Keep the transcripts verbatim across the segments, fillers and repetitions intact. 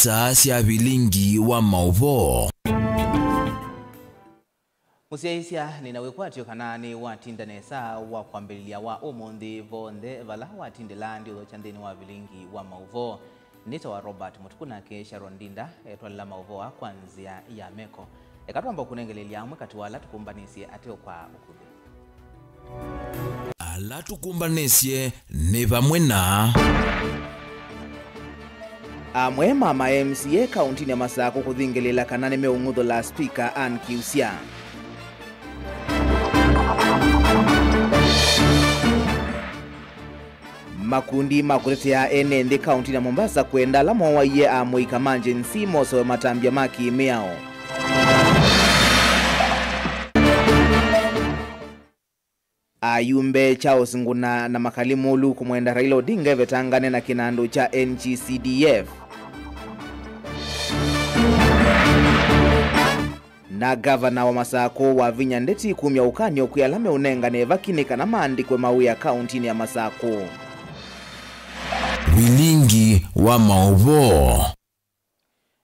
Taa sya vilingi wa maũvoo. Mũsyaĩĩsya, nĩ na wĩkwatyo kana nĩ watinda nesa wa kwambĩlĩlya wa ũmũnthĩ vonthe vala watindĩla ndiũthokya nthĩnĩ wa vilingi wa maũvoo. Nĩtawa Robert Mũtuku, nake Sharon Ndinda etwalĩla maũvoo aa kwa nzĩa ya meko. Eka twamba kũnengelelya amwe katĩ wa ala tũkũmbanĩsye ateo kwa ũkuvĩ. Ala tũkũmbanĩsye nĩ vamwe na. Amwe ma ma M C A kaũntinĩ ya Masakũ kũthingĩlĩĩla kana nĩmeũng'uthũla Spika Ann Kiusya. Makundi ma kũtetea ene nthĩ kaũntinĩ ya Mombasa kwenda ala mooaie amũika ma Gen Z mosewe matambya ma kĩ-mĩao. Ayumbe Charles Nguna na Makali Mulu kũmwenda Raila Odinga evetangane na kĩnandũ kya N G C D F. Na ngavana wa Masakũ Wavinya Ndeti kumya ũkany'o kwĩ ala meũnengane ĩvaki nĩ kana maandĩkwe mawĩa kaũntinĩ ya Masakũ. Vilingi wa maũvoo.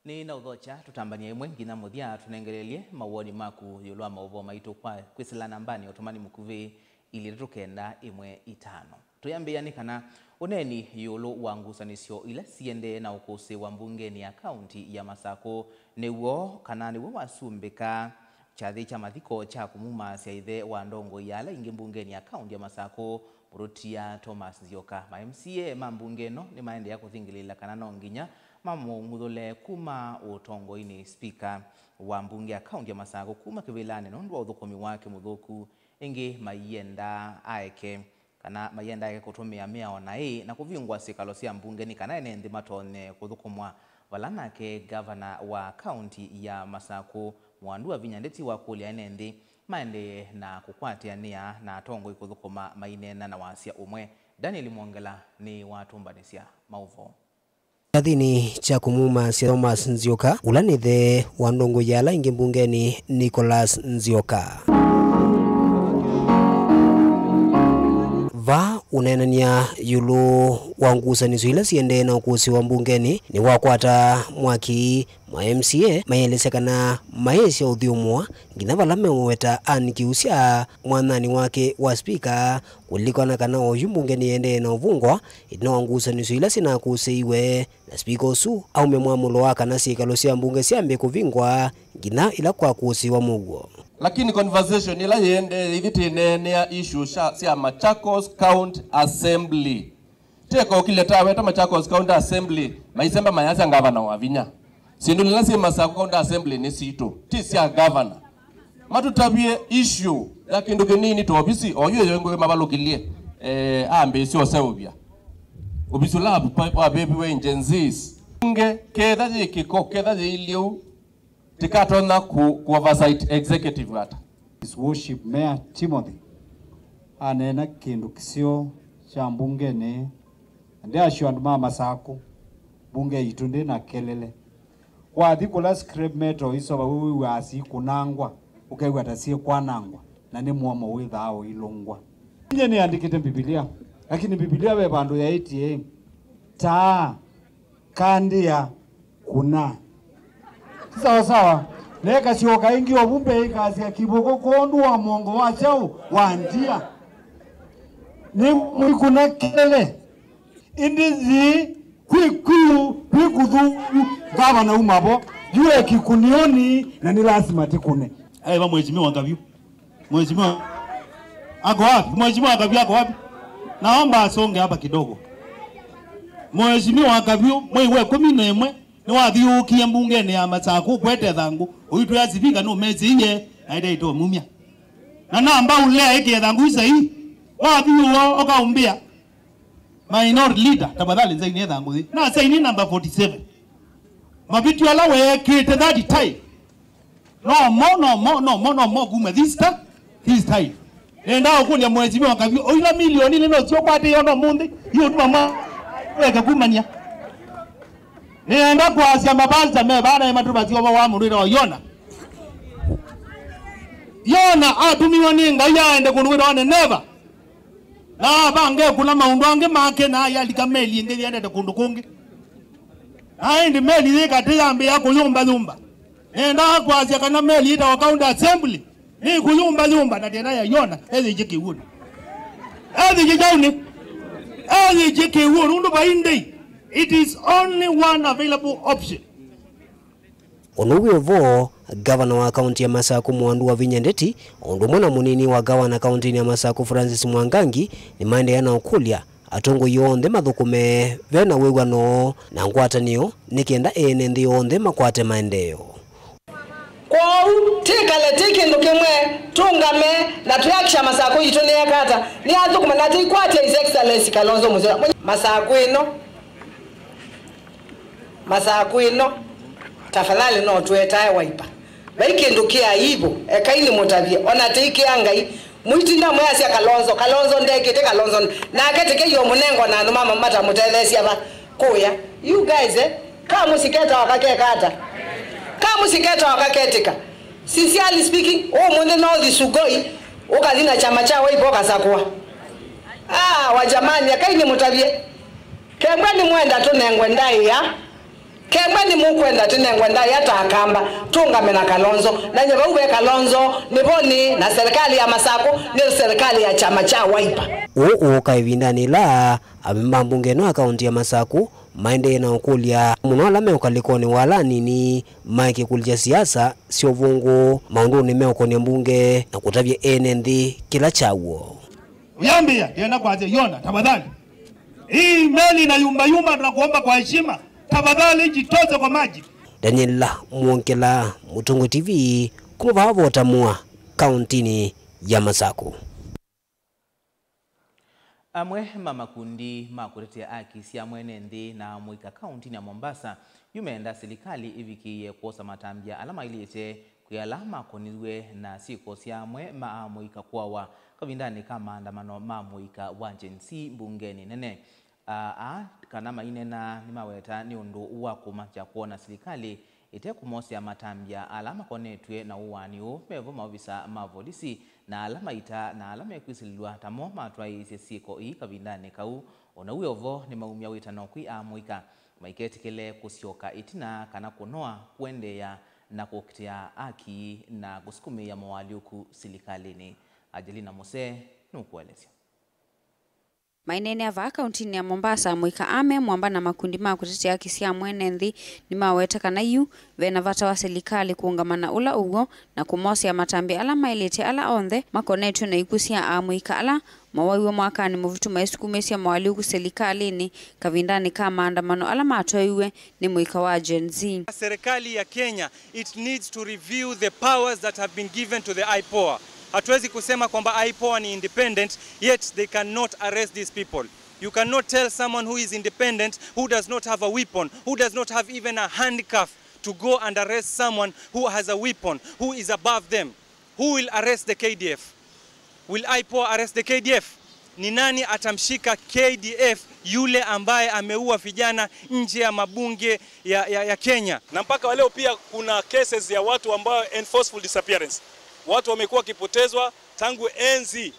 Nĩ na ũthokya tũtambany'a ĩmwe nginya mũthya, tũnengelelye mawoni maku ĩũlũ wa maũvoo maitũ kwa kwĩsĩla nambanĩ ya ũtũmani mũkuvĩ ilĩ itatũ kenda ĩmwe itano. Tũyambĩĩa nĩ kana ũneeni ĩũlũ wa ngusanĩsyo ila siendee na ũkũsĩĩwa mbungenĩ ya kaũnti ya Masakũ nĩw'o kana nĩw'o wasumbĩka kyathĩ kya mathiko kya kũmumaasya ĩthe wa ndongoi ya ala ingĩ mbungenĩ ya kaũnti ya Masakũ, Mũrũtia Thomas Nzioka. Ma M C A ma mbunge ĩno nĩmaendeea kũthingĩlĩĩla kana no nginya mamũng'uthũle kuma ũtongoinĩ spika wa mbunge ya kaũnti ya Masakũ kuma kĩvĩlanĩ nũndũ wa ũthũkũmi wake mũthũku. Ĩngĩ maiendaa aeke kana maiendaa aeke kũtũmĩa mĩao naĩ na kũvingũa syĩkalo sya mbunge nĩ kana ene nthĩ matonye kũthũkũmwa, vala nake ngavana wa kaũnti ya Masakũ Mwandu Wavinya Ndeti wakũlya ene nthĩ maendee na kũkwatĩanĩa na atongoi kũthũkũma maineena na wasya ũmwe. Daniel Mwongela nĩwatũmbanĩsya maũvoo. Kyathĩnĩ kya kũmumasya Thomas Nzioka, ũla nĩ ĩthe wa ndongoi ya ala ingĩ mbungenĩ, Nicholas Nzioka. Vaa ũneenany'a ĩũlũ wa ngusanĩsyo ila siendee na ũkũsĩĩwa mbungenĩ, nĩwakwata mwaki. Ma M C A maelesya kana maĩsya ũthyũmũa nginya vala meũweta Ann Kiusya, mwananĩ wake wa spika, kũlilikana kana oyu mbunge nĩyendee na ũvungwa ĩtina wa ngusanĩsyo ila sinakũsĩiwe, na spika ũsu aumya mwamũlo wa kana syĩkalo sya mbunge syambe kũvingwa nginya ĩla kwakũsĩĩwa mũuo. Lakini conversation ĩla yĩendee ĩthi tĩneenea issue sya, sya Machakos County Assembly. Teko ũkilya taweta Machakos County Assembly, maisemba mayasya ngavana Wavinya. Syĩndũ ila syĩ Masakũ County Assembly nĩ sitũ, ti sya ngavana. Matũtavye issue ya kĩndũ kĩnini ta ovisi, oyu ĩyo ĩngĩ mavalũkilye, eh, ambĩĩsya ũseũvya. Ovisi ũla wa, wa, waveviwe Gen Zs. Nge, ketha yĩ kĩko, ketha yĩ iliu, tikatonya ku, ku oversight executive ata? His Worship Mayor Timothy aneena kĩndũ kĩseo kya mbungenĩ, na ndeasyo andũ ma Masakũ, mbunge yitũ ndĩ na kelele. Wathi kũla scrap metal isovawe wĩw'aa syĩkũnangwa, ũkew'a ta syĩkwanangwa, na nĩ mũomo wĩthaa ũilũngwa. Nyie nĩandĩkĩte Mbivilia, lakini Mbivilia ve vandũ yaĩtye, taa, kandĩa, kuna. Sawa sawa. Na ĩkasyoka ĩngĩ ovu mbee ĩkasya kĩvũkũ kwondũ wa mwongo wa kyaũ? Wa ndia. Nĩ mwĩkũna kelele. Ĩndĩ yĩĩ kwĩ kwiũ, kwĩ kũthũku, ngavana uma vo. Yu e kĩkũnĩonĩ na nĩ lasima tĩkũne. Aĩva Mheshimiwa Kavyũ. Mheshimiwa ako wapi? Mheshimiwa Kavyũ ako wapi? Naomba asonge hapa kidogo. Mheshimiwa Kavyũ, mwei wa ĩkũmi na ĩmwe, nĩwathiũũkie mbungenĩ ya Masakũ kwete thangũ. Ũitwĩa sivika nũmesĩie, aĩte ĩtomumya. Na namba ũlea ĩkĩe thangũ isai. Wathiũa ũkaumbĩa. Minority leader, tafadhali nzainie thangũ thĩ. Na saini number forty seven. Mavĩtyo ala weekĩte that time. No more, no more, no more, no more kuma this time, this time. Nenda ũkũlya Mheshimiwa Kavyũ, oila milioni nĩ no sio kwatĩĩa no mũnthĩ, yu tuma mwa weke kumania. Nenda kwasya mapasta me bana ya matuba sio wa mũndũ wa Yona. Yona atumiwa nĩ Ngai aende kũndũ wĩtawa Nineva. Na abange kũla maũndũ angĩ make na ayalika meli ĩngĩ yendete kũndũ kũngĩ. Na ĩndĩ meli yĩ katĩ yambĩĩa kũyũmbayũmba. Nendaa kwasya kana meli yĩtawa County Assembly nĩkũyũmbayũmba na tena yaiona ethĩkye kĩw'ũnĩ. Ethĩkye kyaũnĩ. Ethĩkye kĩw'ũnĩ ũndũ vai ndei. It is only one available option. Ũndũ wĩ o vo, ngavana wa kaunti ya Masaku Mwandu Wavinya Ndeti, o ũndũ ũmwe na mũnini wa ngavana kauntinĩ ya Masaku Francis Mwangangi, nĩmaendeea na ũkũlya atongoi onthe mathũkũme ve na wĩw'ano na ngwatanĩo nĩ kenda ene nthĩ onthe makwate maendeeo. Kwoou, tĩkale twĩ kĩndũ kĩmwe, tũngame na twĩakisha Masaku yitũ nĩyeka ata, nĩyathũkũma na tĩikwatya His Excellency Kalonzo Musyoka. Masaku ĩno, Masaku ĩno, tafadhali no tũetae Wiper. Vai kĩndũ kĩ aibu, ekai nĩmũtavye, ona tĩikĩa Ngai. Mũitinda mwĩasya Kalonzo, Kalonzo ndekĩte, Kalonzo nake tĩkei o mũnengo na andũ mama matamũtetheesya va kũya. You guys, eh? Kamũsiketa wakakeka ata? Kamũsiketa wakaketĩka. Sincerely speaking, ũmũnthĩ no ũthi Sugoi, ũkathi na kyama kya Wiper ũkasakũa. Ah, wa jamani, ekai nĩmũtavye. Kengwa nĩmwenda tũnengwe ndaĩa. Kengwa nĩmũkwenda tũnengwe ndaĩa ta Akamba, tũngame na Kalonzo. Na nye vau ve Kalonzo, nĩvo nĩ, na serikali ya Masaku, nĩ serikali ya kyama kya Wiper. Ũũ ũũka ĩvindanĩ ĩla amemba mbunge ĩno ya kaunti ya Masaku maendee na ũkũlya mũno ala me ũkalĩkonĩ wa ala anini maĩke kũlikya siasa sya ũvũngũ maũndũnĩ meũkonia mbunge na kũtavya ene nthĩ kĩla kyaw'o. Ũyambĩĩa, ndienda kwasya, Yona, tafadhali. Hii meli inayumbayumba, tunakuomba kwa heshima, tafadhali jitoze kwa maji. Daniel Mwongela, Mũtongoi T V, kuma vaa Votamua, kauntinĩ ya Masaku. Amwe ma makundi ma kũtetea aki sya mwene nthĩ na amũika kauntinĩ ya Mombasa yu meenda silikalĩ ĩvikĩĩe kwosa matambya ala maĩlĩte kwĩ ala makoniw'e na syĩko sya amwe ma amũika kũawa kavindanĩ ka maandamano ma amũika wa Gen Z mbungenĩ nene. Aa, kana mainena nĩmaweta nĩ ũndũ wa kũmakya kwona silikalĩ ĩte kũmosea matambya ala makonetw'e na ũaani ũũ mevo maovisa ma volisi na ala maita na ala mekwĩsilĩlw'a tamo matwaĩĩsye syĩko ii kavindanĩ kau. O na wĩ o vo, nĩmaumya wĩtano kwĩ amũika maiketĩkĩle kũsyoka ĩtina kana kũnoa kũendeea na kũkitĩa aki na kũsukumĩĩa moalyũku silikalĩnĩ. Angelina Muse nũkũelesya. Maineenea vaa kauntinĩ ya Mombasa, amũika aa me mwamba na makundi ma kũtetea aki sya mwene nthĩ nĩmawete kana yu ve na vata wa silikalĩ kũũngama na ũla ũw'o na kũmosea matambya ala maĩlĩte ala onthe makonetw'e na ikw'ũ sya amũika ala mowaiwe mwakanĩ mũvĩtu maisukumĩĩsya moalyũku silikalĩnĩ kavindanĩ ka maandamano ala matwaiwe nĩ mũika wa Gen Z. Serikali ya Kenya, it needs to review the powers that have been given to the IPOA. Hatuwezi kusema kwamba IPOA ni independent, yet they cannot arrest these people. You cannot tell someone who is independent, who does not have a weapon, who does not have even a handcuff, to go and arrest someone who has a weapon, who is above them. Who will arrest the K D F? Will IPOA arrest the K D F? Ni nani atamshika K D F, yule ambaye ameua vijana nje ya mabunge ya, ya, ya Kenya? Na mpaka wa leo pia kuna cases ya watu ambao enforceful disappearance. Watu wamekuwa wakipotezwa tangu enzi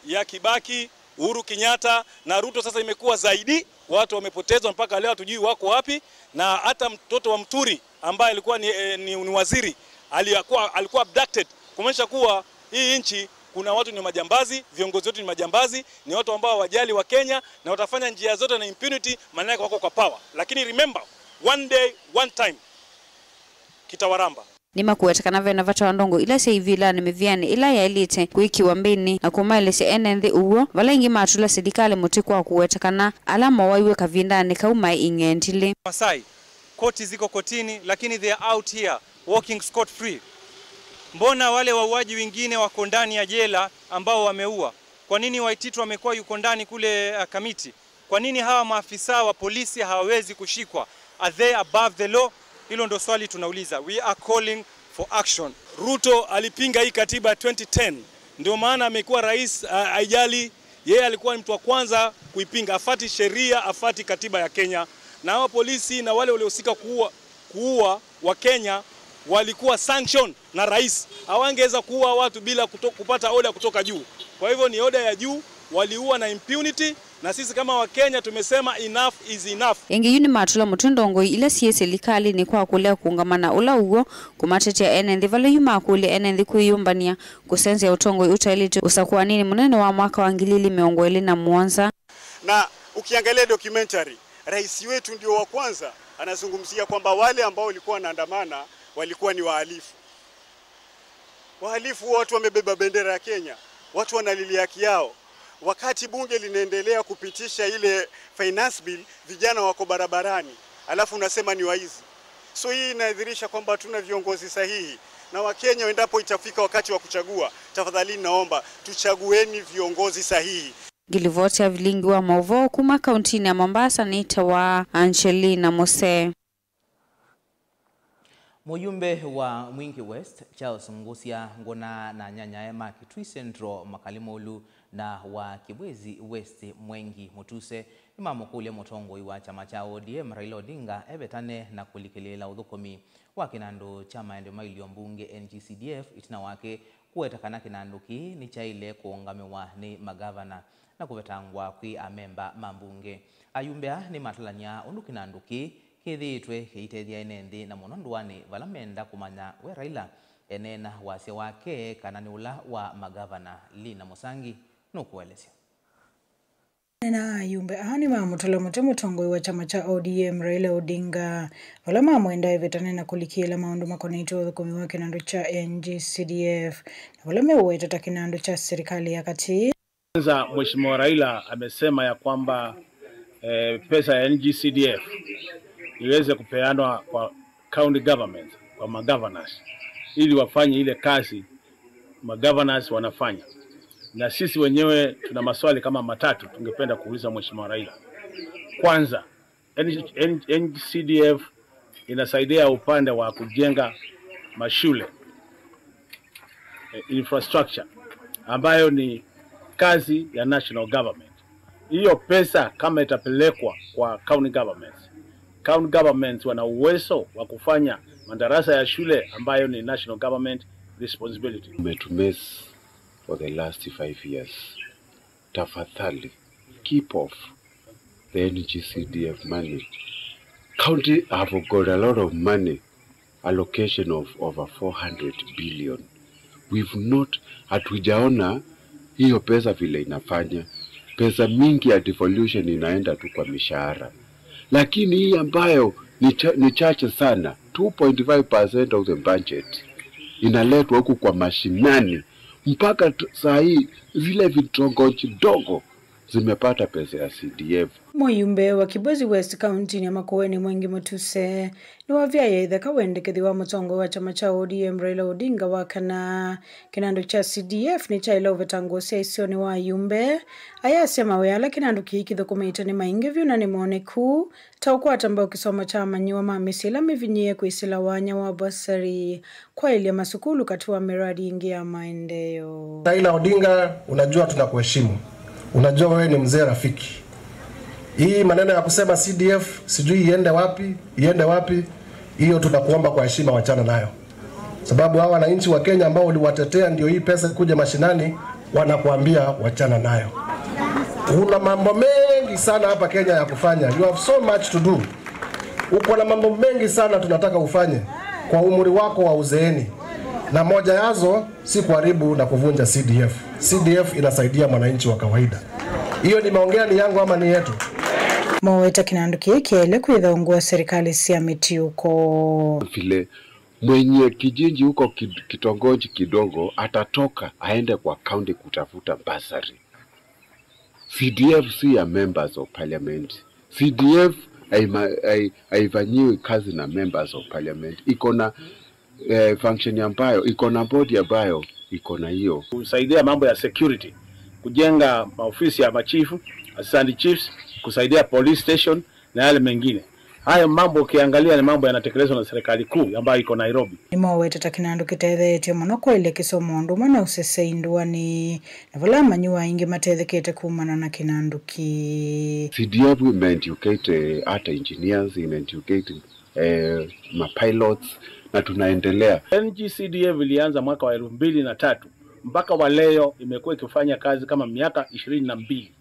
ya Kibaki, Uhuru Kenyatta na Ruto. Sasa imekuwa zaidi, watu wamepotezwa mpaka leo hatujui wako wapi, na hata mtoto wa Muturi ambaye alikuwa ni, eh, ni, ni waziri, alikuwa, alikuwa abducted, kumaanisha kuwa hii nchi kuna watu ni majambazi, viongozi wetu ni majambazi, ni watu ambao hawajali wa Kenya na watafanya njia zote na impunity, maana yake wako kwa power. Lakini remember, one day, one time, kitawaramba. Nĩmakũweta kana ve na vata wa ndongo ila syĩ ivĩlanĩ mĩvĩanĩ ĩla yaĩlĩte kwĩkĩwa mbĩnĩ na kũmaelesya ene nthĩ ũw'o, vala ĩngĩ matũla silikalĩ mũtĩ kwa kũweta kana ala mowaiwe kavindanĩ kau maĩ ing'endilĩ. Masai, koti ziko kotini, lakini they are out here walking scot free. Mbona wale wauaji wengine wako ndani ya jela ambao wameua? Kwa nini Waititu amekuwa yuko ndani kule, uh, Kamiti? Kwa nini hawa maafisa wa polisi hawawezi kushikwa? Are they above the law? Hilo ndo swali tunauliza. We are calling for action. Ruto alipinga hii katiba twenty ten. Ndio maana amekuwa rais, ah, haijali. Yeye alikuwa ni mtu wa kwanza kuipinga. Afati sheria, afati katiba ya Kenya. Na hawa polisi na wale waliohusika kuua, kuua wa Kenya walikuwa sanction na rais. Hawangeweza kuua watu bila kuto-, kupata order kutoka juu. Kwa hivyo ni order ya juu, waliua na impunity, Na sisi kama Wakenya tumesema enough is enough. Ĩngĩ yu nĩmatũla mũtwe ndongoi ila syĩ silikalĩnĩ kwa kũlea kũũngama na ũla ũw'o kũmatetea ene nthĩ vala yu makũlya ene nthĩ kwĩyũmbany'a kũsenzya ũtongoi ũtaĩlĩte ũsakũaninĩ mũnene wa mwaka wa ngili ili mĩongo ĩlĩ na mũonza. Na ukiangalia documentary, rais wetu ndio wa kwanza anazungumzia kwamba wale ambao walikuwa wanaandamana walikuwa ni wahalifu. Wahalifu, watu wamebeba bendera ya Kenya, watu wanalilia haki yao. Wakati bunge linaendelea kupitisha ile finance bill, vijana wako barabarani, alafu unasema ni waizi. So hii inadhihirisha kwamba hatuna viongozi sahihi. Na Wakenya, endapo itafika wakati wa kuchagua, tafadhali naomba tuchagueni viongozi sahihi. Ngilivoti ya vilingi wa maũvoo kuma kauntinĩ ya Mombasa nĩtawa Angelina Mose. Mũyumbe wa Mwingi West, Charles Ngũsya Ngũna, na anyanyae ma Kitui Central, Makali Mũlu, na wa Kĩbwezi West, Mwengi Mũtuse, nĩmamũkũlya mũtongoi wa kyama kya O D M, Raila Odinga, evetane na kũlikĩlĩĩla ũthũkũmi wa kĩnandũ kya maendeeo ma ilio mbunge, N G C D F, ĩtina wake kũweta kana kĩnandũ kĩĩ nĩkyaĩle kũũngamĩwa nĩ magavana na kũvetangwa kwĩ amemba ma mbunge. Ayumbe aa nĩmatalany'a ũndũ kĩnandũ kĩĩ kĩthĩĩtwe kĩitethya ene nthĩ, na mũno ndũanĩ vala menda kũmanya we Raila eneena wasya wake kana nĩ ũla wa magavana. Lina Mũsangi nũkũelesya. Amwe ma ayumbe aa nĩmamũtũla mũtwe mũtongoi wa kyama kya O D M, Raila Odinga, vala mamwenda evetane na kũlikĩĩla maũndũ makonetye ũthũkũmi wa kĩnandũ kya N G C D F, na vala meũweta ta kĩnandũ kya silikalĩ ya katĩ. Kwanza, Mheshimiwa Raila amesema ya kwamba eh, pesa ya N G C D F iweze kupeanwa kwa county governments, kwa magovernors, ili wafanye ile kazi magovernors wanafanya. Na sisi wenyewe tuna maswali kama matatu tungependa kuuliza Mheshimiwa Raila. Kwanza, N G C D F inasaidia upande wa kujenga mashule, eh, infrastructure, ambayo ni kazi ya national government. Hiyo pesa kama itapelekwa kwa county governments, county governments wana uwezo wa kufanya madarasa ya shule ambayo ni national government responsibility. Umetumesi for the last five years. Tafadhali, keep off the N G C D F money. County have got a lot of money, allocation of over four hundred billion. We've not, hatujaona hiyo pesa vile inafanya. Pesa mingi ya devolution inaenda tu kwa mishahara. Lakini hii ambayo ni cha-, ni chache sana, two point five percent of the budget inaletwa huku kwa mashinani. Mpaka tu-, saa hii zile vitongoji dogo zimepata pesa ya C D F. Mũyumbe wa Kibwezi West kauntinĩ ya Makueni, Mwengi Mũtuse, nĩwavyaĩe ĩtheka wendekethyo wa mũtongoi wa kyama kya O D M, Raila Odinga, wa kana kĩnandũ kya C D F nĩkyaĩle ũvetangwa ũsyaĩĩsyonĩ wa ayumbe. Ayasya mawĩa ala kĩnandũ kĩĩ kĩthũkũmĩte nĩ maingĩ vyũ na nĩ moneku, ta ũkwata mbau kĩsomo kya amanyĩw'a ma mĩsyĩ ĩla mĩvinyĩĩe kwĩsĩla wanya wa bursary, kwaĩlya masukulu katĩ wa miradi ĩngĩ ya maendeeo. Raila Odinga, unajua tunakuheshimu. Unajua wewe ni mzee rafiki. Hii maneno ya kusema C D F sijui iende wapi, iende wapi, hiyo tunakuomba kwa heshima wachana nayo. Sababu hawa wananchi wa Kenya ambao uliwatetea ndio hii pesa kuja mashinani, wanakuambia wachana nayo. Una mambo mengi sana hapa Kenya ya kufanya. You have so much to do. Uko na mambo mengi sana tunataka ufanye kwa umri wako wa uzeeni. Na moja yazo si kuharibu na kuvunja C D F. C D F inasaidia mwananchi wa kawaida. Hiyo nimeongea ni yangu ama ni yetu? Moweta kĩnandũ kĩĩ kĩaĩle kwĩtha ungu wa serikali sya mĩtiũko. Vile mwenye kijiji huko kid-, kitongoji kidogo atatoka aende kwa county kutafuta bursary. C D F si ya members of parliament. C D F haima-, hai-, haifanyiwi kazi na members of parliament. Iko na eh, function ambayo iko na body ambayo iko na hiyo. Kusaidia mambo ya security, kujenga maofisi ya machifu, assistant chiefs, kusaidia police station na yale mengine. Hayo mambo ukiangalia ni mambo yanatekelezwa na serikali kuu ambayo iko Nairobi. Nĩmowetete kĩnandũ kĩtetheetye mũno kwaĩlya kĩsomo ũndũ ũmwe na ũsesei ndũanĩ, na vala amanyĩw'a aingĩ matethekete kumana na kĩnandũ kĩĩ. C D F imeeducate ata engineers, imeeducate eh, mapilots na tunaendelea. N G C D F ilianza mwaka wa elfu mbili na tatu, mpaka wa leo imekuwa ikifanya kazi kama miaka ishirini na mbili.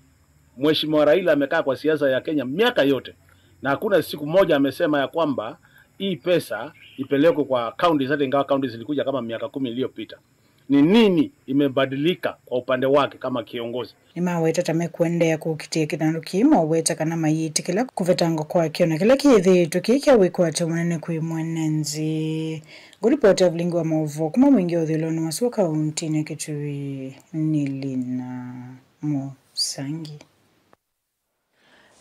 Mheshimiwa Raila amekaa kwa siasa ya Kenya miaka yote, na hakuna siku moja amesema ya kwamba hii pesa ipelekwe kwa counties, hata ingawa counties zilikuja kama miaka kumi iliyopita. Ni nini imebadilika kwa upande wake kama kiongozi? Nĩmaweta ta mekũendeea kũkitĩa kĩthandũ kĩĩ, maweta kana mayĩtĩkĩla kũvetangwa kwakyo, na kĩla kĩthĩĩtwe kĩĩ kya wĩkwatyo mũnene kwĩ mwene nthĩ. Ngũlipoti ya Vulingi wa Maũvoo kuma Mwingi wa Ũthũĩlonĩ wa Sua kauntinĩ ya Kitui nĩ Lina Mũsangi.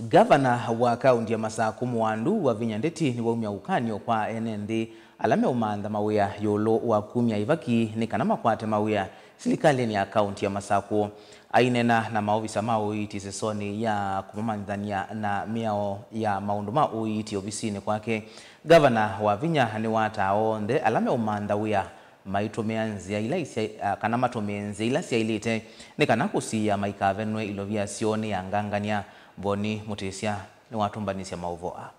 Ngavana wa kaunti ya Masakũ Mwandu Wavinya Ndeti nĩwaumya ũkany'o kwa ene nthĩ ala meũmantha mawĩa ĩũlũ wa kumya ivaki nĩ kana makwate mawĩa silikalĩnĩ ya kaunti ya Masakũ. Aineena na maovisa ma ũiiti ĩsesonĩ ya kũmamanyithany'a na mĩao ya maũndũ ma ũiiti ovisinĩ kwake, Ngavana Wavinya nĩwataa onthe ala meũmantha wĩa maitũmĩa nzĩa ila isya-, a, kana matũmĩe nzĩa ila syaĩlĩte nĩ kana kũsiĩĩa maikavenwe ilovia syoo nĩ angangany'a. Voni Mũtĩsya nĩwatũmbanĩsya maũvoo aa.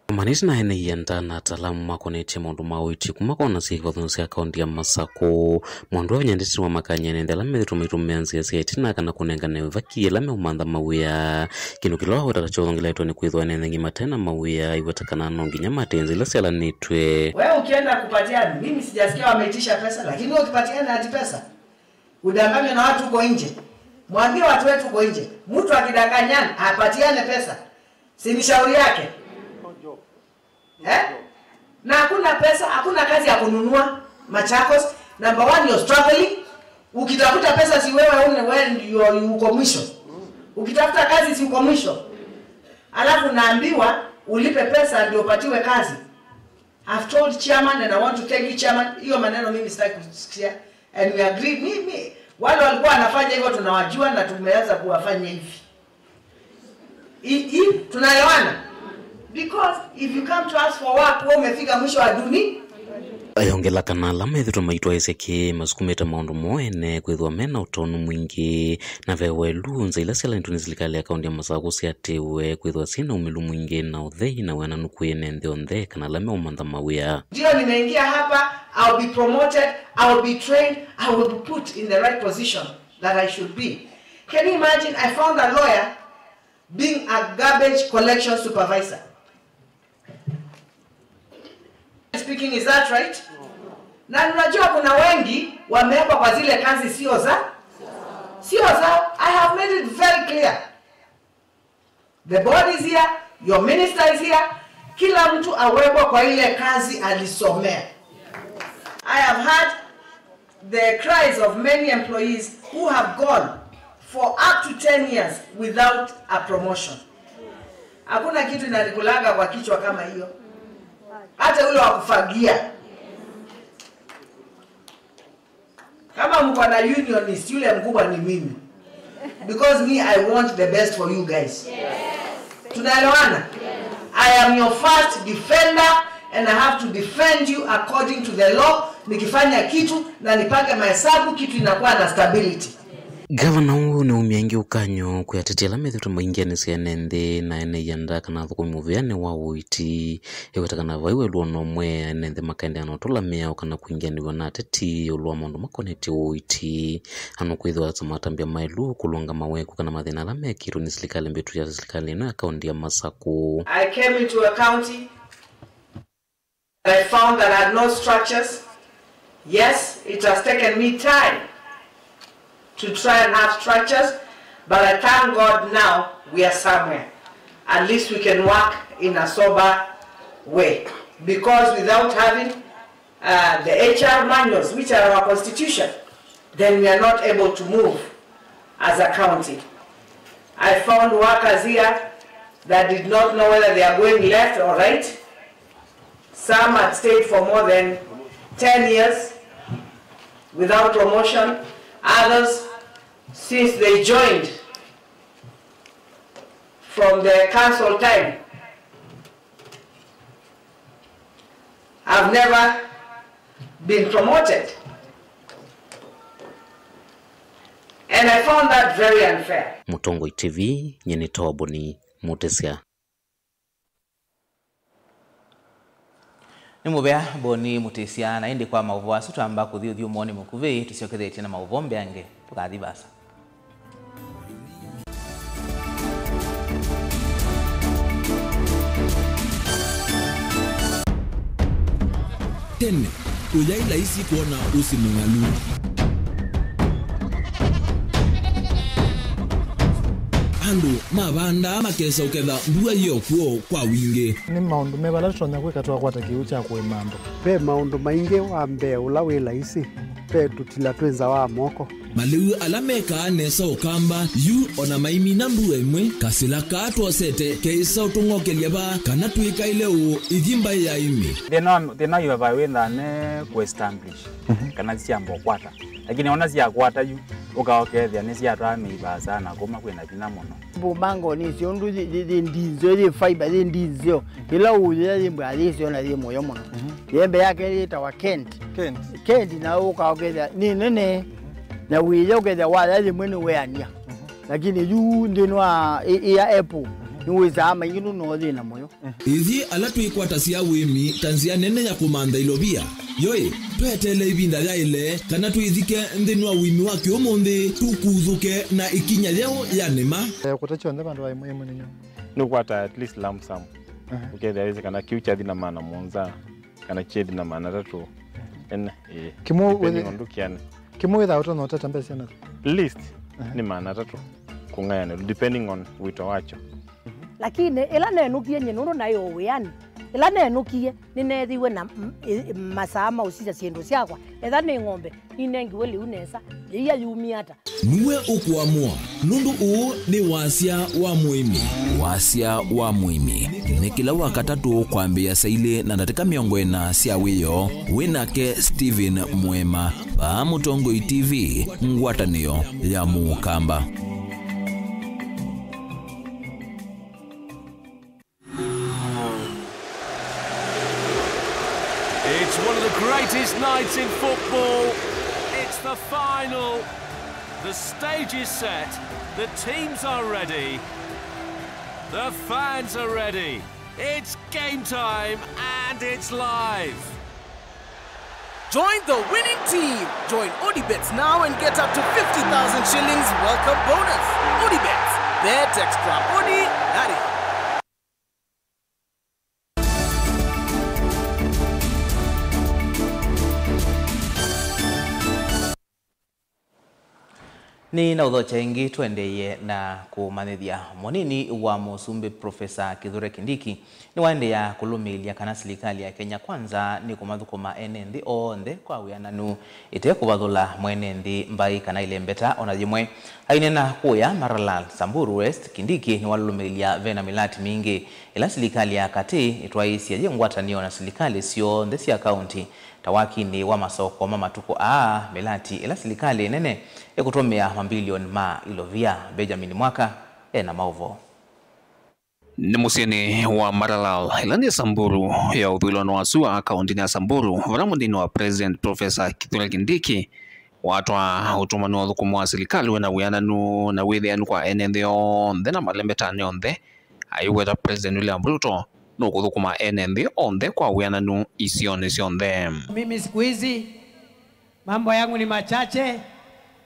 Manĩti na ene ianda na ataalamu makonetye maũndũ ma ũiiti kuma kona sya ivathũkany'o sya kaunti ya Masakũ, Mwandu Wavinya Ndeti nĩwamakany'a ene nthĩ ala methĩtwe maitũmĩa nzĩa sya ĩtina kana kũnengane vaki ĩla meũmantha mawĩa. Kĩndũ kĩla waweta ta kyaũthongeleetwe nĩ kwĩthwa ene nthĩ aingĩ mate na mawĩa, aiweta kana no nginya mate nzĩa ila syalanĩtw'e. Wewe ukienda kupatiana, mimi sijasikia wameitisha pesa, lakini wewe ukipatiana ati pesa, udanganywe na watu huko nje. Mwambie watu wetu huko nje, mtu akidanganyana, apatiane pesa. Si ni shauri yake? Eh? Na hakuna pesa, hakuna kazi ya kununua Machakos. Number one, you're struggling. Ukitafuta pesa, si wewe une-, wewe ndio uko mwisho. Ukitafuta kazi, si uko mwisho. Alafu naambiwa ulipe pesa ndio upatiwe kazi. I've told chairman and I want to thank you, chairman. Hiyo maneno mimi sitaki kusikia. And we agreed. Mi, mi, wale walikuwa wanafanya hivyo tunawajua na tumeanza kuwafanya hivi. I, i, tunaelewana? Because if you come to us for work, wewe umefika mwisho wa dunia. Ayongela kana ala methĩtwe maitwaĩsya kĩĩ masukumĩte maũndũ moo ene kwĩthwa me na ũtonu mwingĩ, na ve welu nzĩa ila syalanĩtwe nĩ silikalĩ ya kaunti ya Masakũ syaatĩĩwe kwĩthwa syĩ na ũmĩlu mwingĩ na ũthei na wĩananu kwĩ ene nthĩ onthe kana ala meũmantha mawĩa. Ndio nimeingia hapa, I'll be promoted, I'll be trained, I will be put in the right position that I should be. Can you imagine? I found a lawyer being a garbage collection supervisor. Speaking, is that right? Na unajua kuna wengi wamewekwa kwa zile kazi sio za, sio za. I have made it very clear. The board is here, your minister is here. Kila mtu awekwa kwa ile kazi alisomea. I have heard the cries of many employees who have gone for up to ten years without a promotion. Hakuna kitu inanikulanga kwa kichwa kama hiyo. Hata ule wa kufagia. Kama mko na unionist, yule mkubwa ni mimi. Because me, I want the best for you guys. Tunaelewana? I am your first defender and I have to defend you according to the law. Nikifanya kitu na nipange mahesabu, kitu inakuwa na stability. Gavana ũũ nĩwaumya ĩngĩ ũkany'o kwĩ ateti ala methĩtwe maingĩanĩsya ene nthĩ na ene ianda kana athũkũmi mũvĩanĩ wa ũiiti. Ĩweta kana vai welu ona ũmwe, ene nthĩ makaendeea na ũtũla mĩao kana kwingĩanĩw'a na ateti ĩũlũ wa maũndũ makonetye ũiiti. Anũkwĩthĩwa ta matambya maĩlu kũlũnga maweku kana mathĩna ala mekĩtwe nĩ silikalĩ mbĩtu ya silikalĩ ĩno ya kaunti ya Masakũ. I came into a county, I found that I had no structures. Yes, it has taken me time to try and have structures, but I thank God now we are somewhere. At least we can work in a sober way. Because without having, uh, the H R manuals, which are our constitution, then we are not able to move as a county. I found workers here that did not know whether they are going left or right. Some had stayed for more than ten years without promotion. Others, since they joined from the council time, have never been promoted. And I found that very unfair. Mũtongoi T V, nyie nĩ Toboni Mũtĩsya. Nĩ mũvea Boni Mũtĩsya, na ĩndĩ kwa maũvoo asu twamba kũthi ũthyũmũonĩ mũkuvĩ, tũsyokethetye na maũvoo mbeange, tũkathi vaasa. Tene, ũyaĩ laisi kwona ũsĩ mũng'alu. Andũ mavandaa makesa ũketha mbua yĩ o kw'o kwa wingĩ. Nĩ maũndũ me vala tũtonya kwĩka twakwata kĩw'ũ kya kũĩma andũ? Ve maũndũ maingĩ. Wa mbee ũla wĩ laisi, ve tũtila twĩ nza wa moko. Malĩu ala mekaa nesa Ũkamba yu o na maimina mbua ĩmwe, kasĩla kaa twosete keĩsa ũtũng'okelya vaa kana twĩkaĩle ũũ ĩthi mbaĩ ya ĩmĩ. Thĩna, thĩna wĩ va wĩ nthane kũ establish, mhm, kana syamba ũkwata. Lakini ona syakwata yu, ũkaokethĩa nĩsyatwaa mĩivaa sana kuma kwĩna vinya mũno. Mbũmango nĩsyo ũndũ yĩ, yĩ, yĩ ndinzeo, yĩ fiber, yĩ ndinzeo. Ĩla ũyĩa yĩ mbwa yĩsyo na yĩ mũyo mũno. Mhm. Yembe yake yĩtawa Kent. Kent. Kent na ũkaokethĩa nĩ nene. Na wĩya ũkethĩa waya yĩmwe nĩ weania. Mhm. Lakini yu nthĩnĩ wa ĩ, ĩ ya apple, mhm, nĩ wĩsaa maingĩ nũno thĩna mũyo. Ithyĩ ala twĩkwatasya ũĩmi ta nzĩa nene ya kũmantha ilovia, yoĩ, tweteele ĩvinda yaĩle kana twĩthike nthĩnĩ wa ũĩmi wa kĩũmũnthĩ, tũkuthũke na ĩkinya yeũ ya nĩma. Eh, kũta kyonthe vandũ va ĩmwe ĩmwe nĩnyo. Nĩũkwata at least lump sum. Aha. Ũkethĩa wĩsĩ kana kĩu kyathi na maana mũonza, kana kyethi na maana atatũ. Ene, ĩĩ. Kĩmwe depending wĩthĩ-, on ndũkĩane. Kĩmwe wĩthaa ũtonya ũtata mbesa syana? Least, aha, nĩ maana atatũ kũng'ayanĩlwa, depending on wĩto wakyo. Lakini ĩla nenũkie nyie nũndũ naĩ o wĩanĩ, ĩla nenũkie nĩneethiwe na m-, ĩ-, masaa ma ũsisya syĩndũ syakwa. Etha nĩ ng'ombe, ninengiwe lĩu nesa, yĩia yumie ata? Nue ũkũamũa, nũndũ ũũ nĩ wasya wa mũĩmi. Wasya wa mũĩmi nĩ kĩla Wakatatũ kwambĩĩa saa ilĩ na ndatĩka mĩongo ĩna sya wĩoo. Wĩ nake Stephen Mwema, vaa Mũtongoi T V, ngwatanĩo ya Mũkamba. It's one of the greatest nights in football. It's the final. The stage is set. The teams are ready. The fans are ready. It's game time and it's live. Join the winning team. Join Odibets now and get up to fifty thousand shillings welcome bonus. Odibets. Bet extra. Odi nari. Nĩ na ũthokya ĩngĩ tũendeeye na kũmanyĩthya. Mũnini wa Mũsumbĩ Profesa Kithure Kindiki nĩwaendeea kũlũmĩĩlya kana silikalĩ ya Kenya Kwanza nĩkũmathũkũma ene nthĩ onthe kwa wĩananu, ĩte kũvathũla mwene nthĩ mbaĩ kana ilembeta ona yĩmwe. Aineena kũya Maralal, Samburu West, Kindiki nĩwalũlũmĩĩlya ve na mĩlati mingĩ ĩla silikalĩ ya katĩ ĩtwaĩĩsye yĩ ngwatanĩo na silikalĩ syonthe sya kaunti ta wakinĩ wa masoko ma matukũ aa, mĩlati ĩla silikalĩ nene ĩkũtũmĩa mambilioni ma ilovia. Benjamin Mwaka e na maũvoo. Nĩ mũsyĩnĩ wa Maralal, ĩla nĩ Samburu ya ũthũĩlonĩ wa sua, kaũntĩnĩ ya Samburu, vala mũnini wa President Professor Kithure Kindiki watwaa ũtũmani wa ũthũkũmi wa silikalĩ wĩ na wĩananu na wĩthĩanu kwa ene nthĩ onthe na malembetanĩ onthe. Aiweta President William Ruto nũkũthũkũma ene nthĩ onthe kwa wĩananu isionĩ syonthe. Mimi siku hizi mambo yangu ni machache,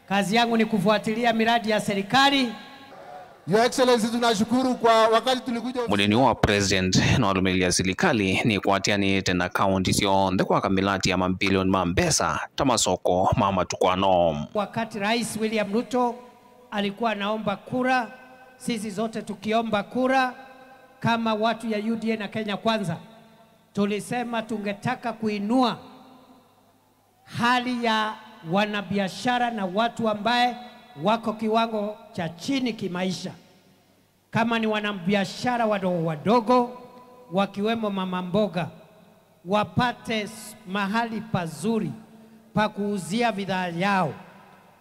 kazi yangu ni kufuatilia miradi ya serikali. Your Excellency, tunashukuru kwa wakati tulikuja. Mũnini wa President nĩwalũmĩlya silikalĩ nĩkwatĩanĩte na kaunti syonthe kwaka mĩlati ya mambilioni ma mbesa ta masoko ma matukũ ano. Wakati Rais William Ruto alikuwa anaomba kura, sisi zote tukiomba kura kama watu ya U D A na Kenya Kwanza, tulisema tungetaka kuinua hali ya wanabiashara na watu ambaye wako kiwango cha chini kimaisha. Kama ni wanabiashara wadogo wadogo, wakiwemo mama mboga, wapate s-, mahali pazuri pa kuuzia bidhaa yao.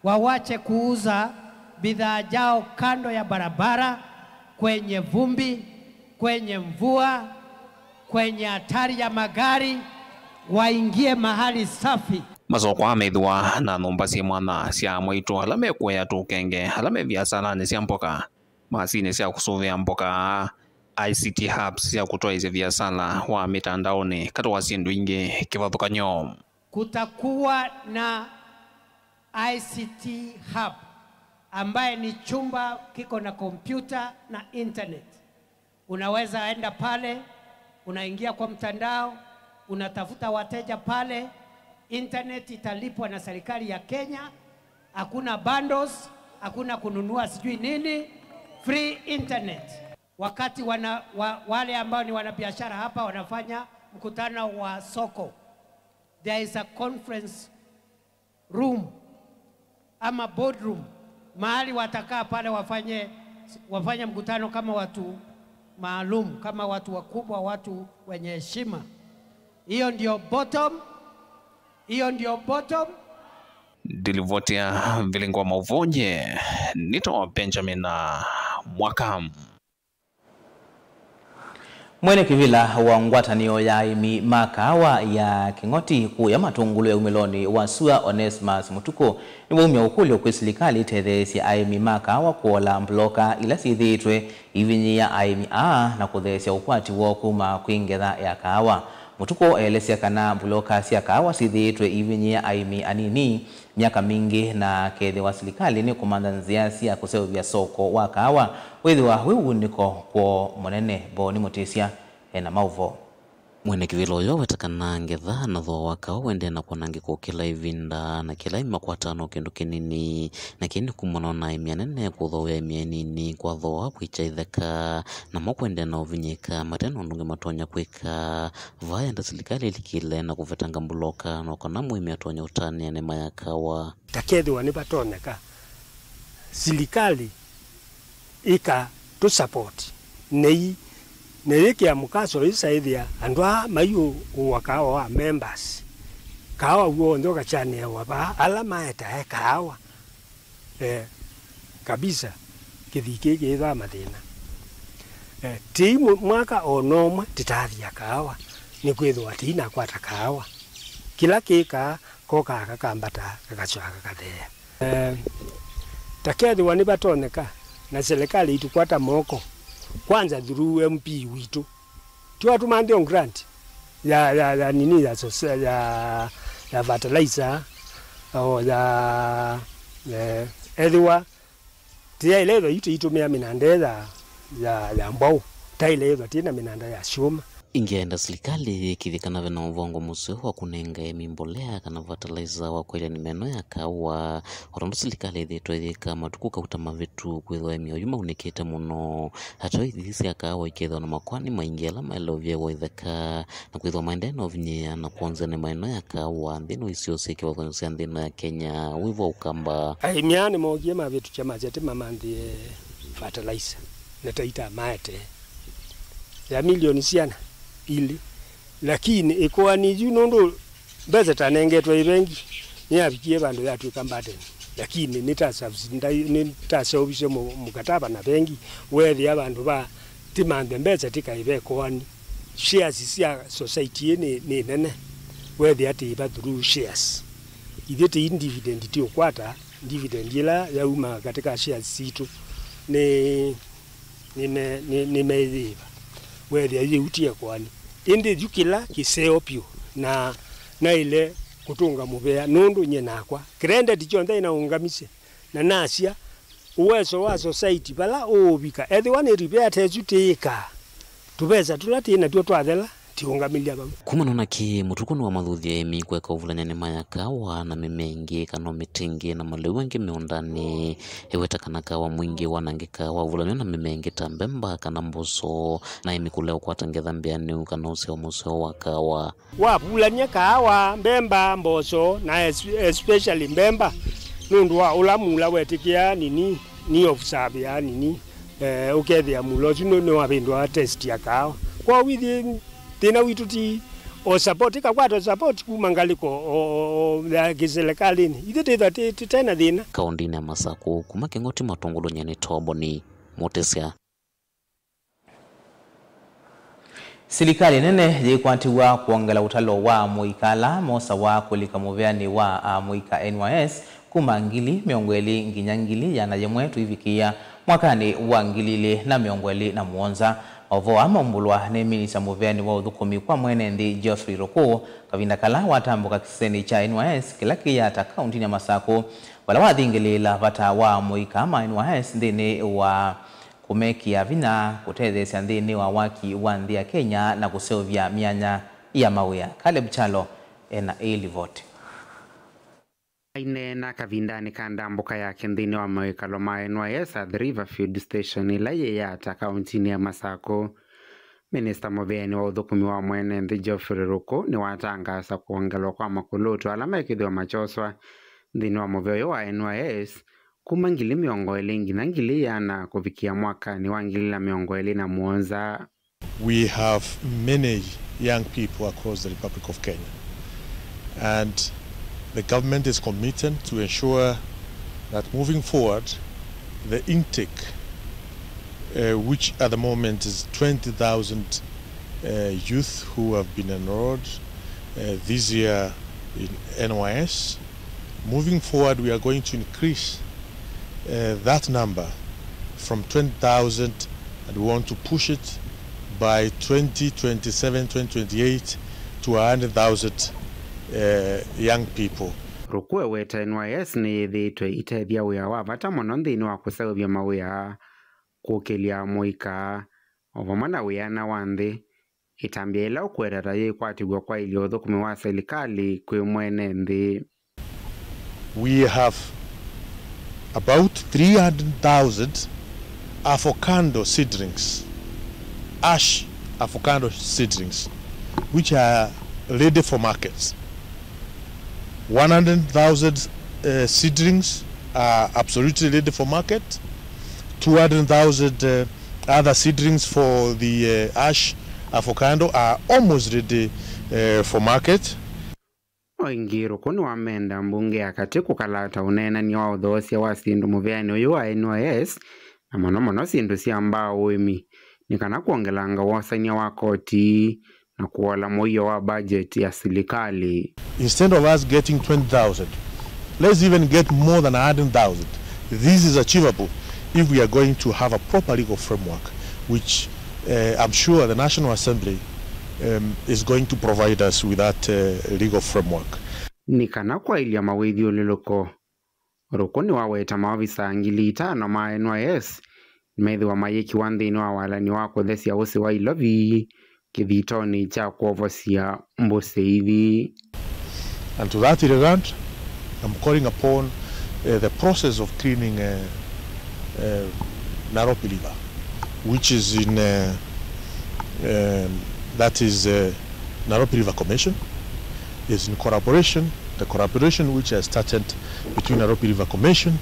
Wawache kuuza bidhaa yao kando ya barabara, kwenye vumbi, kwenye mvua, kwenye hatari ya magari, waingie mahali safi. Masoko aa methĩwa na nyũmba syĩ mwanya sya amwaitũ ala mekũea tũkenge, ala me viasalanĩ sya mboka, masinĩ sya kũsũvĩa mboka, I C T hubs sya kũtwaĩĩsya viasala wa mĩtandaonĩ, katĩ wa syĩndũ ingĩ kĩvathũkany'o. Kutakuwa na I C T hub ambaye ni chumba kiko na kompyuta na internet. Unaweza enda pale, unaingia kwa mtandao, Unatafuta wateja pale, internet italipwa na serikali ya Kenya, hakuna bundles, hakuna kununua sijui nini, free internet. Wakati wana, wa, wale ambao ni wanabiashara hapa wanafanya mkutano wa soko, there is a conference room ama boardroom, mahali watakaa pale wafanye, wafanye mkutano kama watu maalum, kama watu wakubwa, watu wenye heshima. Hiyo ndio bottom, hiyo ndio bottom. Ndilivoti ya vilingo wa mauvonye nito Benjamin Mwaka. Mwene kĩvĩla wa ngwatanĩo ya aĩmi ma kaawa ya Kĩng'oti kũya Matũngũlũ ya umĩlonĩ wa sua, Onesmus Mũtukũ, nĩwaumya ũkũlyo kwĩ silikalĩ ĩtetheesye aĩmi ma kaawa kũola mbuloka ila syĩthĩĩtwe iivinyĩĩa aĩmi aa na kũtheesya ũkwati woo kuma kwĩ ngetha ya kaawa. Mũtukũ eelesya kana mbuloka sya kaawa syĩthĩĩtwe iivinyĩĩa aĩmi anini myaka mingĩ, na akethĩwa silikalĩ nĩkũmantha nzĩa sya kũseũvya soko wa kaawa wĩthĩwa wĩ wunĩko kwoo mũnene. Boni Mũtĩsya ena maũvoo. Mwene kĩvĩla ũyũ aweta kana ngetha na thooa wa kaawa ũendee na kwanangĩka o kĩla ĩvinda, na kĩla aĩmi makwataa no kĩndũ kĩnini, na kĩĩ nĩ kumana na aĩmi anene kũthoea aĩmi anini kwa thooa kwĩkya itheka, namo kũendee na ũvinyĩĩka mate na ũndũ ũngĩ matonya kwĩka. Vaa enda silikalĩ ĩlikĩle na kũvetanga mbuloka no kana mũĩmi atonya ũtanĩa nĩma ya kaawa. Ta kethĩwa nĩvatonyeka, silikalĩ ĩka tũ support nei, na yĩkĩa mũkaso ĩsaĩthĩa andũ aa maiũũa kaawa wa members, kaawa w'onthe ũkakyanĩawa vaa, ala maetae kaawa. Eh, kabisa, kĩthii kĩĩ kĩĩthaa mathĩna. Eh, tĩi mwaka o nomwe tĩtaathia kaawa, nĩkwĩthĩwa tĩinakwata kaawa. Kĩla kĩkaa kokaa kakambata kakasyoka kakatheea. Eh, ta kethĩwa nĩvatonyeka na selekalĩ itukwata moko, kwanza through M P witũ, Tiwa tũmanthe o grant ya, ya, ya nini ya, sosa- ya, ya fertilizer o ya eh, ethĩwa tĩyaĩle ĩthwa yu tĩitũmĩa mĩnanda ĩ ya, ya, ya mbwaũ, taĩle ĩthwa tĩ na mĩnanda ya syũma. Ĩngĩ aenda silikalĩ yĩkĩĩthye kana ve na ũvongo mũseo wa kũnenga aĩmi mbolea kana fertilizer wa kwaĩlya nĩma ĩno ya kaũa, o tondũ silikalĩ ĩthĩĩtwe ĩyĩka matukũ kauta mavĩtu kwĩthwa aĩmi oyu maunĩkĩte mũno. Ateo ithii sya kaawa ikethĩwa na makoani maingĩ ala maeleũvya wa itheka, na kwĩthĩwa maendee na ũvinyĩĩa na kwonzya nĩma ĩno ya kaawa nthĩnĩ wa isio syĩ kĩvathũkany'o sya nthĩ ĩno ya Kenya, wĩvo wa Ũkamba. Aĩmi aa nĩmookie mavĩtũkya masya tĩmamanthĩe fertilizer na taita maete ya milioni siana ilĩ, lakini ĩkoani yu nũndũ mbesa tanengetwe ĩ vengi, nĩyavikie vandũ yatw'ĩka burden, lakini nĩta subs- ndai- nĩtaseũvisye mũ- mũkatava na vengi, weethĩa vandũ va tĩmanthe mbesa tĩkaĩve ĩkoani. Shares sya society ĩ nĩ, nĩ nene, weethĩa tĩĩva through shares. Ithyĩ tĩi dividend tĩũkwata, dividend ĩla yauma katĩ ka shares sitũ nĩ nĩme- nĩ- nĩmeyĩĩva, weethĩa yĩutie ĩkoani. Ĩndĩ yu kĩla kĩseo vyũ, na naĩle kũtũnga mũvea nũndũ nyie nakwa credit kyonthe ĩnaũngamisye, na nasya ũweso wa society vala ũũvika, ethĩwa nĩ repair ta ĩsu tĩĩkaa, tũvesa tũla twĩ natw'o twathela, tiũngamĩlya vau. Kumana na kĩĩ, Mũtukũ nĩwamathuthya aĩmi kũeka ũvulany'a nĩma ya kawa na mĩmea ĩngĩ kana o mĩtĩ ĩngĩ na malĩu angĩ mĩũndanĩ. Eweta kana kawa mwingĩ wanangĩkaa wavulanw'a na mĩmea ĩngĩ ta mbemba kana mboso, na aĩmi kũlea ũkwata ngetha mbĩanĩu kana ũseo mũseo wa kawa. Wavulany'a kawa, mbemba, mboso, na es- especially mbemba, nũndũ wa ũla mula wetĩkĩa nini, ni observe ya nini, eh, ũkethĩa mula ũsu nĩ- nĩwavĩndũa test ya kawa. Kwoou ithyĩ thĩna witũ ti o support, ĩkakwata o support kuma ngalĩko o- o- o- ya kĩselekalĩnĩ. Ithyĩ twĩthwa tĩ- tũte na thĩna. Kaũndĩnĩ ya Masakũ, kuma Kĩng'oti Matũngũlũnĩ nĩ Toboni Mũtĩsya. Silikalĩ nene yĩkwatĩw'a kwongela ũtalo wa amũika ala mosawa kũlika mũveanĩ wa amũika N Y S kuma ngili mĩongo ĩlĩ nginya ngili ĩana yĩmwe tũivikĩĩa mwakanĩ wa ngili ilĩ na mĩongo ĩlĩ na mũonza. Maũvoo aa maumbũlwa nĩ minista mũveanĩ wa ũthũkũmi kwa mwene nthĩ Geoffrey Ruku kavinda kala watambũka kĩsesenĩ kya N Y S kĩla kĩ Yatta kaũndĩnĩ ya Masakũ, vala wathingĩlĩĩla vata wa amũika ma N Y S nthĩnĩ wa kũmekĩa vinya kũtetheesya nthĩnĩ wa waki wa nthĩ ya Kenya na kũseũvya myanya ya mawĩa. Caleb Kyalo ena ĩĩ livoti. Aineena kavindanĩ ka ndambũka yake nthĩnĩ wa mawĩkalo ma N Y S Athi River Field Station ĩla yĩ Yatta, kaũntinĩ ya Masakũ, Minista mũvĩanĩ wa ũthũkũmi wa mwene nthĩ Geoffrey Ruku nĩwatangaasa kwongelwa kwa makulutũ ala mekĩthĩwa makyoswa nthĩnĩ wa mũvĩa ũyũ wa N Y S kuma ngili mĩongo ĩlĩ nginya ngili ĩana kũvikĩa mwakanĩ wa ngili na mĩongo ĩlĩ na mũonza. We have many young people across the Republic of Kenya, and the government is committed to ensure that moving forward, the intake, uh, which at the moment is twenty thousand, uh, youth who have been enrolled, uh, this year in N Y S, moving forward, we are going to increase, uh, that number from twenty thousand, and we want to push it by twenty twenty-seven, twenty twenty-eight to a hundred thousand, uh, young people. Ruku eweta N Y S nĩyĩthĩĩtwe ĩtethya wĩa wa vata mũno nthĩnĩ wa kũseũvya mawĩa, kũkĩlya mũika, o vamwe na wĩana wa nthĩ, ĩtambya yĩla ũkweta ta yĩkwatĩw'a kwaĩlya ũthũkũmi wa silikalĩ kwĩ mwene nthĩ. We have about three hundred thousand avocado seedlings, ash avocado seedlings, which are ready for markets. One hundred thousand, uh, seedlings are absolutely ready for market. Two hundred thousand, uh, other seedlings for the, uh, ash avocado are almost ready, uh, for market. O ĩngĩ, Ruku nĩwamenda mbunge ya katĩ kũkalata ũneenany'a wa ũthoosya wa syĩndũ mũvĩanĩ ũyũ wa N Y S, na mũno mũno syĩndũ sya mbaa ũĩmi, nĩ kana kwongelanga wosany'a wa koti na kũola mũio wa budget ya silikalĩ. Instead of us getting twenty thousand, let's even get more than a hundred thousand. This is achievable if we are going to have a proper legal framework, which, uh, I'm sure the National Assembly, um, is going to provide us with that, uh, legal framework. Nĩ kana kwaĩlya mawĩthyũlũlũko, Ruku nĩwaweta maovisa ngili itano ma N Y S nĩmethĩwa mayĩkiwa nthĩnĩ wa walani wa kũthesya ũsĩ wa ilovi kĩthitonĩ kya kwovosya mbũsĩ ithi. And to that regard, I'm calling upon, uh, the process of cleaning, uh, uh, Nairobi River, which is in, uh, um, that is, uh, Nairobi River Commission is in collaboration, the collaboration which has started between Nairobi River Commission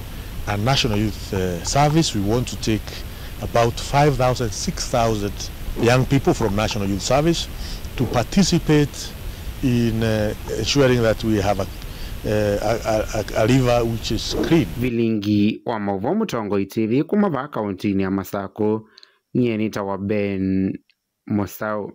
and National Youth, uh, Service. We want to take about five thousand, six thousand young people from National Youth Service to participate in, uh, ensuring that we have a, uh, a, a, a river which is clean. Vilingi wa maũvoo Mũtongoi T V kuma vaa kaũntinĩ ya Masakũ, nyie nĩtawa Ben Mũsaũ.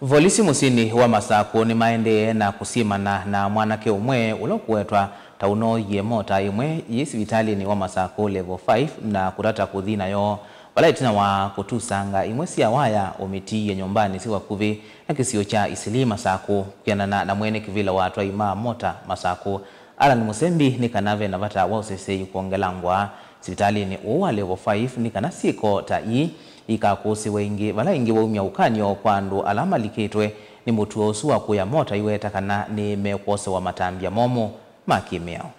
Volisi mũsyĩnĩ wa Masakũ nĩmaendee na kũsyĩmana na mwanake ũmwe ũla ũkũwetwa ta ũnooie mota ĩmwe yĩ sivitalĩnĩ wa Masakũ Level five na kũtata kũthi nayo, vala ĩtina wa kũtusanga imwe sya waya ũmĩtiie nyũmbanĩ syĩ vakuvĩ na kĩsio kya Isilii Masakũ. Kwĩanana na mwene kĩvĩla wa atwai ma mota Masakũ, Allan Mũsembi, nĩ kana ve na vata wa ũseseĩ kwongelangwa sivitalĩnĩ ũũ wa Level five nĩ kana syĩko ta ii ikakũsĩwe ĩngĩ, vala ĩngĩ waumya ũkany'o kwa andũ ala malikĩtwe nĩ mũtuo ũsu wa kũya mota iweta kana nĩ mekwosewa matambya momũ ma kĩmĩao.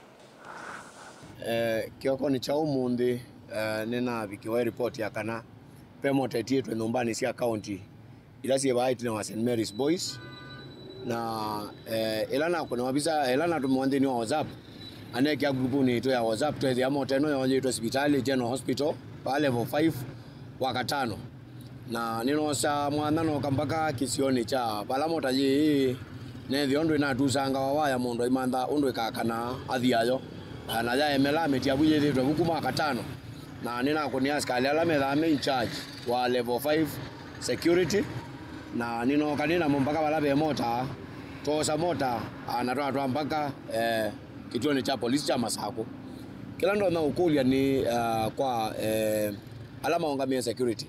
Eh, kĩokonĩ kya ũmũnthĩ, eh, nĩnavikĩwe ripoti ya kana ve mota ĩtiĩtwe nyũmbanĩ sya kaũnti ila syĩ vaa ĩtina wa Saint Mary's Boys. Na, eh, ĩla nakũnĩwa visa, ĩla natũmĩwa nthĩnĩ wa WhatsApp, anekĩa grupunĩ itũ ya WhatsApp, twethĩa mota ĩno yooyĩtwe sivitalĩ, General Hospital, vaa Level five, Wakatano. Na nĩnoosa mwanya nooka mpaka kĩsionĩ kya vala mota yĩĩ, neethĩa ũndũ ĩnatusangawa waya mũndũ aimantha ũndũ ĩkakanaa athi ayo. Na yaemela mĩtĩ yavu yĩthĩtwe vu kuma Wakatano. Na nĩnakũnĩa asikalĩ ala methaa me in charge wa Level five security, na nĩnooka nĩ namo mpaka vala ve mota, twoosa mota, ah, na twatwaa mpaka, eh, kĩtuonĩ kya polisi kya Masakũ. Kĩla ndonya ũkũlya nĩ, ah, kwa, eh, ala maũngamĩe security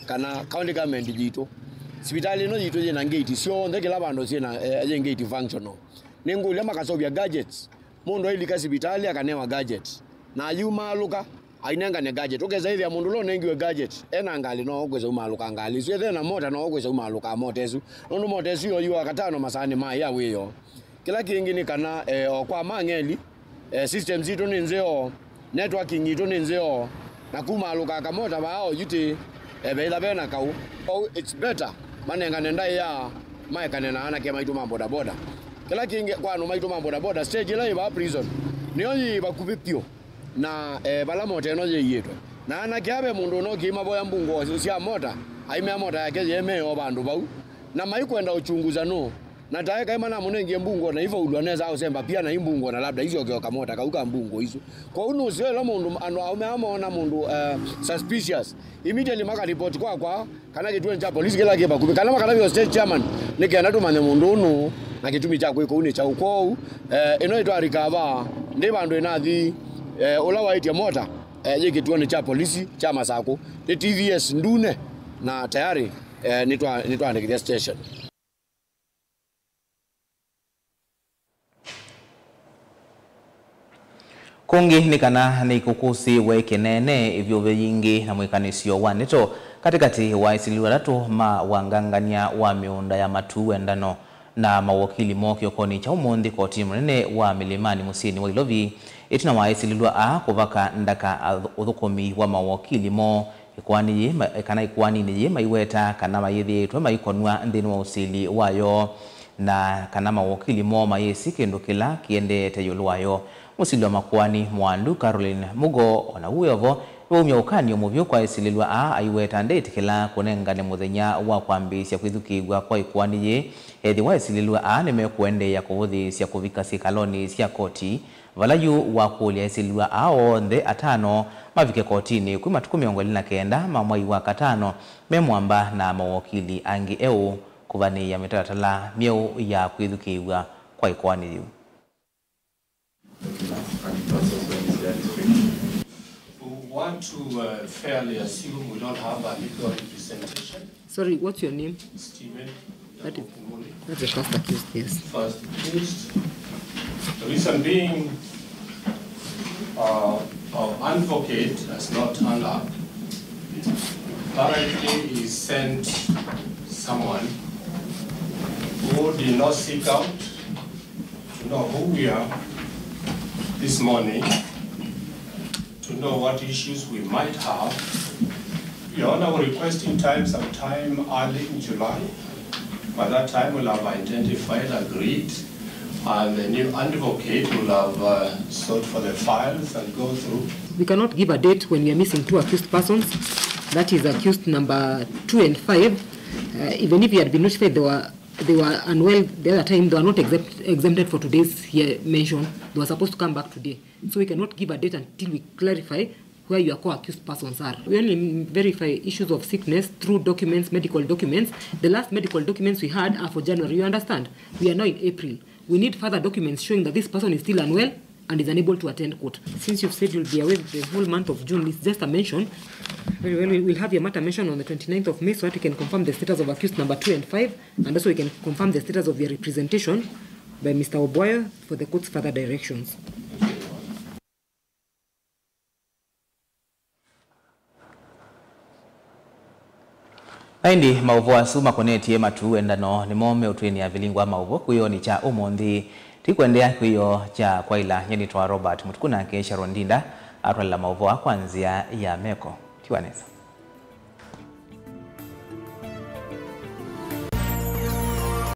kana county government yitũ. Sivitalĩ ĩno yitũ yĩna ngate syonthe, kĩla vandũ syĩna, eh, yĩ ngate functional. Nĩngũlya makaseũvya gadgets, mũndũ ailika sivitalĩ akanewa gadget, na ayumaalũka Ainengane gadget. Ũkesa ĩthĩa mũndũ ũla ũnengiwe gadget, ena ngalĩ, no ũkwĩsa umaalũka ngalĩ isu. Ethĩa na mota, no ũkwĩsa umaalũka mota isu. Nũndũ mota isu yoyua katano masaanĩ ma ya wĩoo. Kĩla kĩngĩ nĩ kana, eh, o kwa mang'eli, eh, systems itũ nĩ nzeo, networking itũ nĩ nzeo, na kumaalũka kamota vaa o yitĩ, eh, veitha vena kau. Kwoou it's better manengane ndaĩa maekane na anake maitũ ma bodaboda. Kĩla kĩngĩ kwa andũ maitũ ma bodaboda, stage ĩla yĩ vaa prison, nĩyo yĩ vakuvĩ vyũ na, eh, vala mota ĩno yĩiĩtwe. Na anake aa ve mũndũ ũna ũkĩimavoya mbungũo sya mota, aimea mota yake yĩemee o vandũ vau, na maikwenda ũchunguza nũũ. Na tae kaĩ manamũnengie mbungũo na ifaulu anesa ũsemba pia na imbungũo na labda isyoke o kamota kau ka mbungũo isu. Kwoou nũseo ĩla mũndũ, andũ aũme aa moona mũndũ, eh, suspicious, immediately makaripoti kwakwa, kana kĩtuonĩ kya polisi kĩla kĩ vakuvĩ, kana makatavya state chairman, nĩ kenda tũmanye mũndũ ũũ nũũ na kĩtumi kya kwĩka ũu nĩ kyaũ. Kwoou, eh, ĩno ĩtwarika vaa, ndĩ vandũ ĩnathi, eh, ũla waĩtye mota, eh, yĩ kĩtuonĩ kya polisi kya Masakũ. Nĩ T V S ndune na tayarĩ, eh, nĩtwa-, nĩtwaandĩkĩthya station. Kũngĩ nĩ kana nĩkũkũsĩĩwe kĩneene, ĩvyũvĩ yingĩ na mwĩkanĩsyo wa ndeto katĩkatĩ wa aĩsilĩlw'a atatũ ma wangangany'a wa mĩũnda ya matu wendano na mawokili moo kĩokonĩ kya ũmũnthĩ kotinĩ mũnene wa Mĩlĩmanĩ mũsyĩnĩ wa Ilovi, ĩtina wa aĩsilĩlw'a aa kũvaka ndaka ũthũkũmi wa mawokili moo ĩkoani yĩĩ ma-, kana ĩkoaninĩ yĩĩ maiweta kana mayĩthĩĩtwe maikonw'a nthĩnĩ wa ũsili wayo, na kana mawokili moo mayĩsĩ kĩndũ kĩla kĩendeete ĩũlũ wayo. Mũsili wa makoani Mwandu Caroline Mugo o na ũu wĩ o vo nĩwaumya ũkany'o mũvyũ kwa aĩsilĩlw'a aa aiweta ndeĩtĩkĩla kũnengane mũthenya wa kwambĩĩsya kwĩthukĩĩw'a kwa ĩkoani yĩĩ, ethĩwa aĩsilĩlw'a aa nĩmekũendeea kũvũthĩĩsya kũvika syĩkalonĩ sya koti, vala yu wakũlya aĩsilĩlw'a aa onthe atano mavike kotinĩ kwĩ matukũ mĩongo ĩlĩ na kenda ma mwai wa katano me mwamba na mawokili angĩ eũ kũvanĩĩa mĩtalatala myeũ ya kwĩthukĩĩw'a kwa ĩkoani yĩu. We want to, uh, fairly assume we don't have a legal representation. Sorry, what's your name? Stephen. That is, Kumuli. That's the first accused, yes. First accused. The reason being, uh, our advocate has not turned up. Apparently, he sent someone who did not seek out to know who we are this morning, to know what issues we might have. Your Honor, we're requesting time, some time early in July. By that time, we'll have identified, agreed, and the new advocate will have, uh, sought for the files and go through. We cannot give a date when we are missing two accused persons, that is accused number two and five. Uh, even if we had been notified they were, they were unwell the other time, they were not exempt, exempted for today's here mention. They were supposed to come back today. So we cannot give a date until we clarify where your co-accused persons are. We only verify issues of sickness through documents, medical documents. The last medical documents we had are for January, you understand? We are now in April. We need further documents showing that this person is still unwell and is unable to attend court. Since you've said you'll be away the whole month of June, it's just a mention. Very well, we will have your matter mentioned on the twenty-ninth of May so that we can confirm the status of accused number two and five, and also we can confirm the status of your representation by Mister Obwayo for the court's further directions. Na ĩndĩ maũvoo asu makonetye matu wendano nĩmo meũtwĩnĩa vilingi wa maũvoo kwĩyonĩ kya ũmũnthĩ. Tũikũendeea kwĩyoo kya kwaĩla, nyie nĩtawa Robert Mũtuku nake Sharon Ndinda atwaĩla maũvoo aa kwa nzĩa ya meko. Tiwa nesa.